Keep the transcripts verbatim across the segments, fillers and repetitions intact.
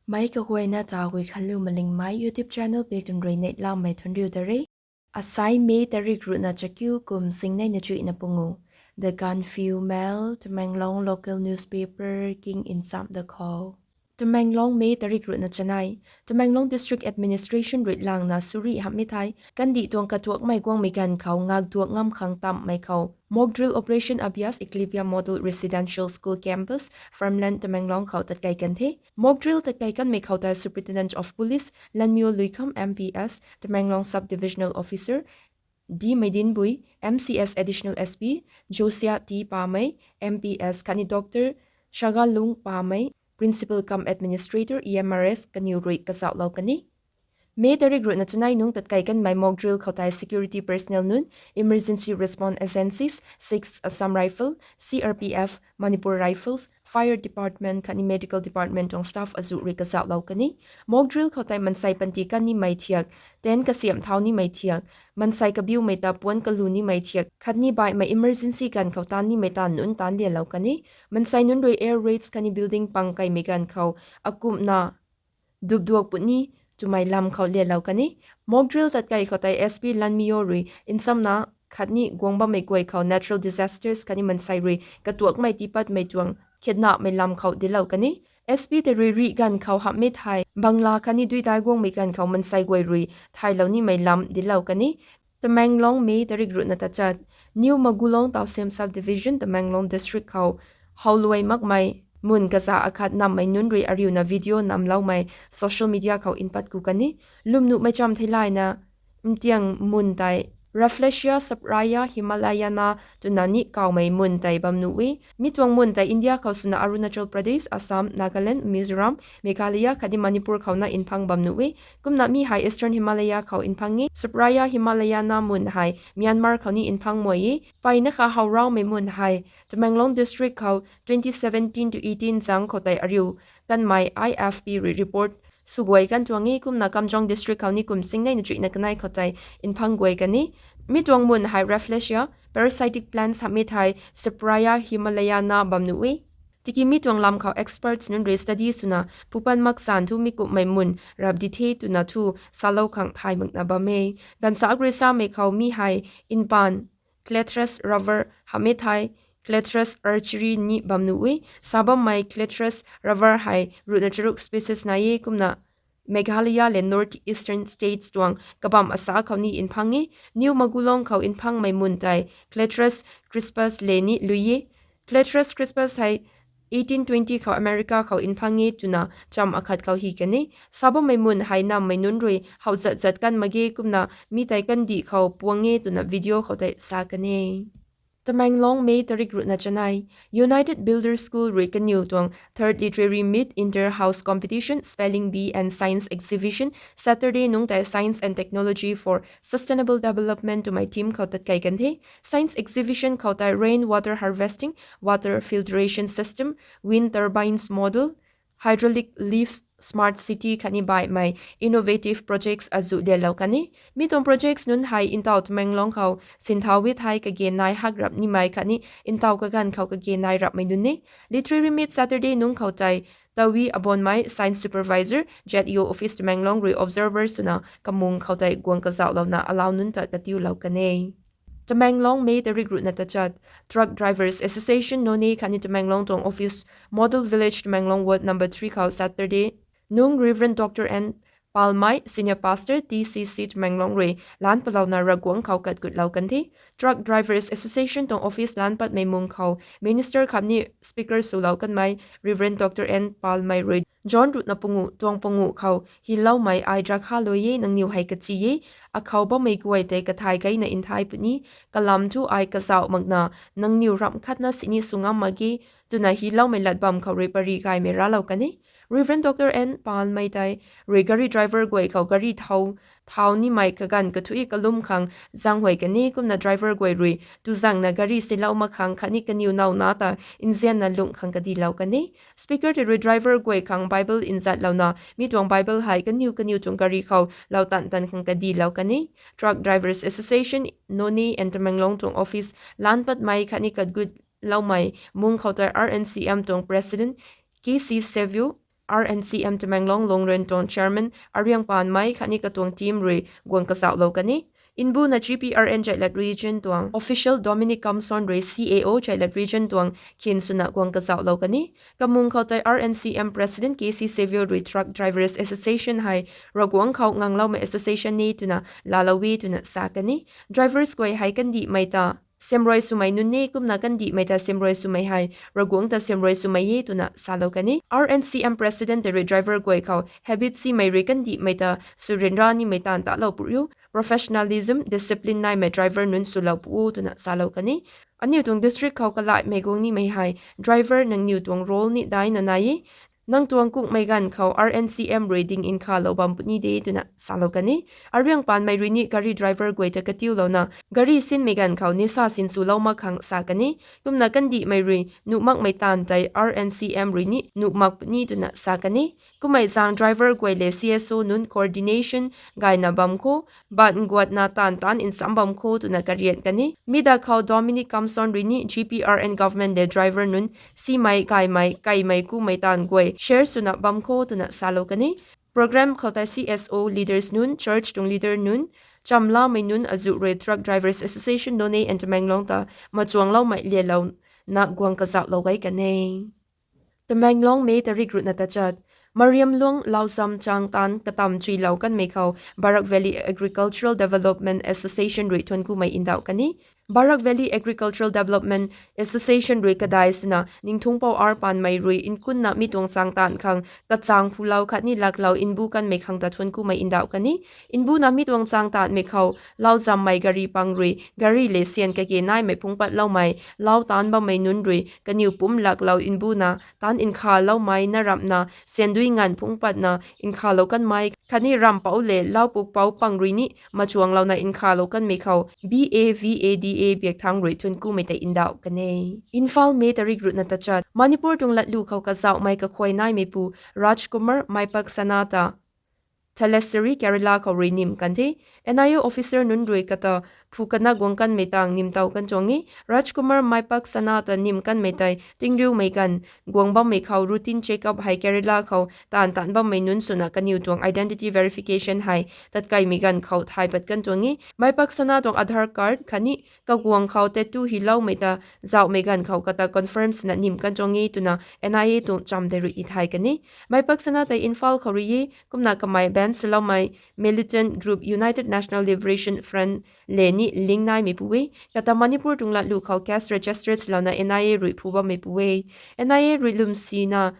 Mei kaguayna ta Guikhanliu Malingmei YouTube channel pi tun rui neihlamei thunriu da re. Asai May tarik ruhna chakiu kum singneina chuihna pungu. The Gaanphiu Mail, Tamenglong local newspaper king nchamh da khou. Tamenglong, May tarik ruhna chanei. Tamenglong District Administration rui langna suri hamhmei thei, kandih tuang katuakmei guangmei ganv khou ngakduak ngam khang tamhmei khou mock drill operation Abhyas Eklavya Model Residential School Campus, Farmland, Tamenglong khou tatkei kan the. Mock drill tatkei kanmei khou tei Superintendent of Police Lanmyo Luikham M P S, Tamenglong Sub-Divisional Officer D Meidinbui, M C S Additional S P Josia T Pamei, M P S khatni Doctor Shagalung Pamei, Principal cum Administrator E M R S kaniw rui kazauhlou kan e. May tarik ruhna chanei nungc tatkei kanmei mock drill khou tei security personnel nunc, Emergency Response Agencies, Sixth Assam Rifle, C R P F, Manipur Rifles, Fire Department khatni Medical Department tuang staff azuh rui kazauhlou kan e. Mock drill khou tei mansei panty kan nimei thiak, tent kasiamh thau nimei thiak, mansei kabiumei ta puanc kalu nimei thiak khatni baihmei emergency ganv khou taanv nimei ta nunc taanc lialou kan e. Mansei nunc rui air raids khatni building pang keimei ganv khou akumhna dupduak puni twmei lam khou lialou kan e. Mock drill tatkei khou tei S P Lanmyo rui nchamna khatni guang bammei guay khou natural disasters khatni mansei rui katuakmei tiipatmei tuang khiatnamei lam khou dinclou kan e. S P tei rui rih ganv khou hamhmei thei Bangla khatni duidai guangmei ganv khou mansei guay rui thaylou nimei lam dinclou kan e. Tamenglong, May tarik ruhna tachat. New Magulong Tousem Subdivision, Tamenglong District khou howluai makmei mun kaza akhat nammei nunc rui ariuna video namloumei social media khou npat ku kan e. Lwmnuhmei cham theilayna mtiang mun tei Rafflesia sapraya himalayana twna ni kawmei mun tei bam nuh e. Mi tuang mun tei India khou swna Arunachal Pradesh, Assam, Nagaland, Mizoram, Meghalaya khatni Manipur khou na nphang bam nuh e. Kumna mi hei Eastern Himalaya khou nphang e. Sapraya himalayana mun hei Myanmar khou ni nphang mei e. Mpeyna kha howraumei mun hei Tamenglong District khou twenty seventeen to eighteen zang khou tei ariu kanmei I F P rui report swguay kan tuang e. Kumna Kamjong District khou ni kum singneina chuihna kanei khou tei nphang guay kan e. Mi tuang mun hei Rafflesia parasitic plants hamhmei thei Sapraya himalayana bam nuh e. Tiki mi tuang lam khou experts nunc rui study swna phupan maksan thu mi kumhmei mun rap di the twna thu salou khang thay makna bam e. Ganvsaekc rui samei khou mi hei npan Clematis rubber hamhmei thei Clematis archeri ni bam nuh e. Sa bammei Clematis rubber hei ruhna charuk species nai e. Kumna Meghalaya le North Eastern States tuang kabam asa khou ni nphang e. New Magulong khou nphangmei mun tei Clematis crispus le ni lui e. Clematis crispus hei eighteen twenty khou America khou nphang e twna cham akhat khou hi kan e. Sa bammei mun hei nammei nunc rui how zat zat kan mak ge kumna mi tei kandih khou puang e twna video khou tei sa kan e. Tamenglong, May tarik ruhna chanei. United Builders School rui kaniw tuang Third Literary Meet Inter-House Competition, Spelling Bee and Science Exhibition, Saturday nungc tei Science and Technology for Sustainable Development twmei theme khou tatkei kan the. Science exhibition khou tei rain water harvesting, water filtration system, wind turbines model, hydraulic lift, smart city khatni baihmei innovative projects azuh dinclou kan e. Mi tuang projects nunc hei ntaw Tamenglong khou sinthau e thei kage nai hak rap nimei khatni ntaw kaganv khou kage nai rapmei nunc e. Literary Meet Saturday nungc khou tei Tawi Abonmei, Science Supervisor, Z E O Office Tamenglong rui observer swna kamung khou tei guang kazauhlouna alau nunc ta katiulou kan e. Tamenglong, May tarik ruhna tachat. Truck Drivers Association Noney khatni Tamenglong tuang office Model Village Tamenglong Ward number three khou Saturday nungc Reverend Doctor N Palmei, Senior Pastor T C C Tamenglong rui lan palouna Ravguangc khou katgutlou kan the. Truck Drivers Association tuang office lan patmei mung khou minister khatni speaker swlou kanmei Reverend Doctor N Palmei rui John ruhna panguh tuang panguh khou hyloumei ai drakha lui e, nangniw hei kachi e, akhou bammei guay tei kathai keina nthai puni, kalam thu ai kazauh makna nangniw ramh khatna sini sw ngam mak ge, twna hyloumei lat bam khou rui pary gaymei raclou kan e. Reverend Doctor N Palmei tei rui gari driver guay khou gari thau, thau nimei kaganv kathuic kalum khang zaenghuay kan e, kumna driver guay rui tuzangna gari silou mak khang khatni kaniw nauna ta nzianna lungh khang kadilou kan e. Speaker tei rui driver guay khang Bible nzatlouna mi tuang Bible hei kaniw kaniw tuang gari khou lou tan tan khang kadilou kan e. Truck Drivers Association Noney and Tamenglong tuang office lan patmei khatni katgutloumei mung khou tei R N C M tuang President K C Savio, R N C M Tamenglong Lungren tuang chairman Ariangpanmei khatni katuang team rui guang kazauhlou kan e. Nbuna G P R N Jailat Region tuang official Dominic Kamson rui C A O Jailat Region tuang khin swna guang kazauhlou kan e. Kamung khou tei R N C M president K C Savio rui Truck Drivers Association hei Ravguangc khou ngangloumei association ni twna laalou e twna sa kan e. Drivers guay hei kandihmei ta siamruai swmei nunc e, kumna kandihmei ta siamruai swmei hei Ravguangc ta siamruai swmei e twna salou kan e. R N C M president tei rui driver guay khou habit simei rui kandihmei ta swryanra nimei taanv talou puriu, professionalism, discipline naimei driver nunc swlou pu o twna salou kan e. Aniu tuang district khou kalaimei guang nimei hei driver nangniw tuang role ni daina nai e. Nang tuang kukmei ganv khou R N C M rui ding nkhalou bam puni de twna salou kan e. Ariangpanmei rui ni gari driver guay ta katiulouna gari sinmei ganv khou nisa sinswlou mak khang sa kan e. Kumna kandihmei rui nuh makmei taanv tei R N C M rui ni nuh mak puni twna sa kan e. Kummei zaeng driver guay le C S O nunc coordination gayna bam kho, bat nguatna taanv taanc nsam bam kho twna karian kan e. Mi da khou Dominic Kamson rui ni G P R N government le driver nunc simei, gaymei, kaimei, kumei taanv guay share swna bam kho twna salou kan e. Program khou tei C S O leaders nunc, church tuang leader nunc, chamlamei nunc azuh rui Truck Drivers Association Noney and Tamenglong ta machuangloumei lialouna guang kazauhlou gay kan e. Tamenglong May tarik ruhna tachat. Mariamluang Lauzam chang taanv katam chuilou kanmei khou Barak Valley Agricultural Development Association rui thuanckumei ndauh kan e. Barak Valley Agricultural Development Association rui kadai swna Ningthungpou R Panmei rui nkunna mi tuang chang taanv khang kachang phulou khatni laklou nbu kanmei khang ta thuanckumei ndauh kan e. Nbuna mi tuang chang taanvmei khou lauzammei gari pang rui gari le syan kage naimei phungc patloumei lau taanc bammei nunc rui kaniw pumc laklou nbuna taanc nkhaloumei na ramhna syandui nganv phungc patna nkhalou kanmei khatni ramhpouc le laupukpouc pang rui ni machuanglouna nkhalou kanmei khou B A V A D A biak thangc rui thuanckumei tei ndauh kan e. Imphal, May tarik ruhna tachat. Manipur tuang latlu khou kazauhmei kakhuay naimeipu Rajkumar Maipak Sana ta Thalassery, Kerala khou rui nim kan the. N I A officer nunc rui kata phu kana guang kanmei tang nim tow kan tuang e. Rajkumar Maipak Sana ta nim kanmei tei tingriumei ganv guang bammei khou routine check-up hei Kerala khou taanv taanc bammei nunc swna kaniw tuang identity verification hei tatkaimei ganv khou thay pat kan tuang e. Maipak Sana tuang Aadhaar card khatni kaguang khou tattoo hyloumei ta zauhmei ganv khou kata confirm swna nim kan tuang e twna N I A tuang cham tei rui tithay kan e. Maipak Sana tei Imphal khou rui e, kumna kamei ban swloumei militant group United National Liberation Front le ni link naimeipu e. Kata Manipur tuang latlu khou case register swlouna N I A rui phu bammeipu e. N I A rui lwmsina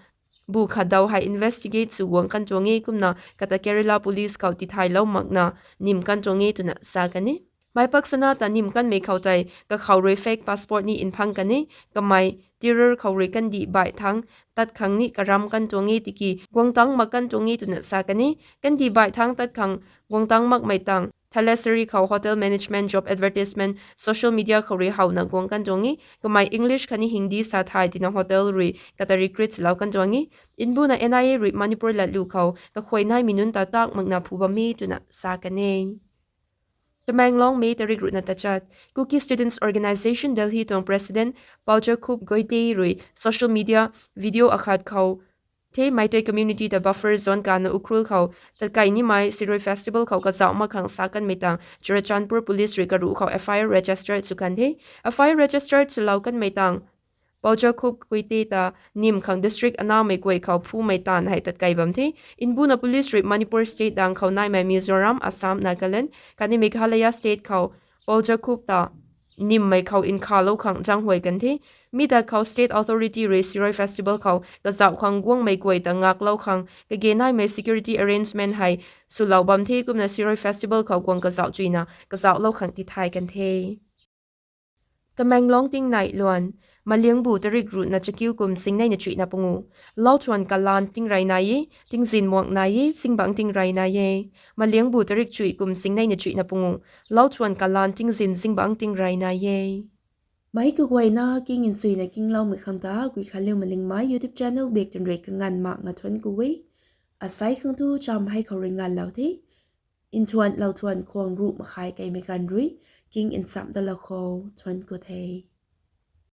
bu khatdau hei investigate sw guang kan tuang e, kumna kata Kerala Police khou tithaylou makna nim kan tuang e twna sa kan e. Maipak Sana ta nim kanmei khou tei kakhou rui fake passport ni nphang kan e. Kamei terror khou rui kandih baih thangc tat khang ni karam kan tuang e tiki guang tangc mak kan tuang e twna sa kan e. Kandih baih thangc tat khang guang tangc makmei tang Thalassery khou hotel management job advertisement social media khou rui howna guang kan tuang e. Kamei English khatni Hindi sa thay tina hotel rui kata recruit swlou kan tuang e. Nbuna N I A rui Manipur latlu khou kakhuay naimei nunc ta tak makna phu bam e twna sa kan e. Tamenglong, May tarik ruhna tachat. Kuki Students Organisation Delhi tuang President Paojakhup Goite rui social media video akhat khou the Meitei community ta buffer zone kana Ukhrul khou tatkai nimei Shirui Festival khou kazauh mak khang sa kanmei tang Churachandpur Police rui karuh khou F I R register sw kan the. F I R register swlou kanmei tang Paojakhup Goite ta nim khang district anamei guay khou phumei taanv hei tatkai bam the. Nbuna police rui Manipur state dang khou naimei Mizoram, Assam, Nagaland khatni Meghalaya state khou Paojakhup ta nimmei khou nkhalou khang zaenghuay kan the. Mi ta khou state authority rui Shirui Festival khou kazauh khang guangmei guay ta ngaklou khang kage naimei security arrangement hei swlou bam the, kumna Shirui Festival khou guang kazauh chuina kazauhlou khang tithay kan the. Tamenglong tingnai luan. Maliangbu tarik ruhna chakiu kum singneina chuihna pungu. Lauthuan kalan tingrey nai e, tingzin muang nai e, zingbangc tingrey nai e. Maliangbu tarik chuih kum singneina chuihna pungu. Lauthuan kalan tingzin zingbangc tingrey nai e. Meic kaguayna king nchuina kingloumei khang ta Guikhanliu Malingmei YouTube channel bak twn rui kanganv makna thuanc ku e. Asei khang tu cham hei khou rui nganvlou the. Nthuan lauthuan khwang ruh makhai keimei ganv rui king nchamh dalou khou thuanc ku the.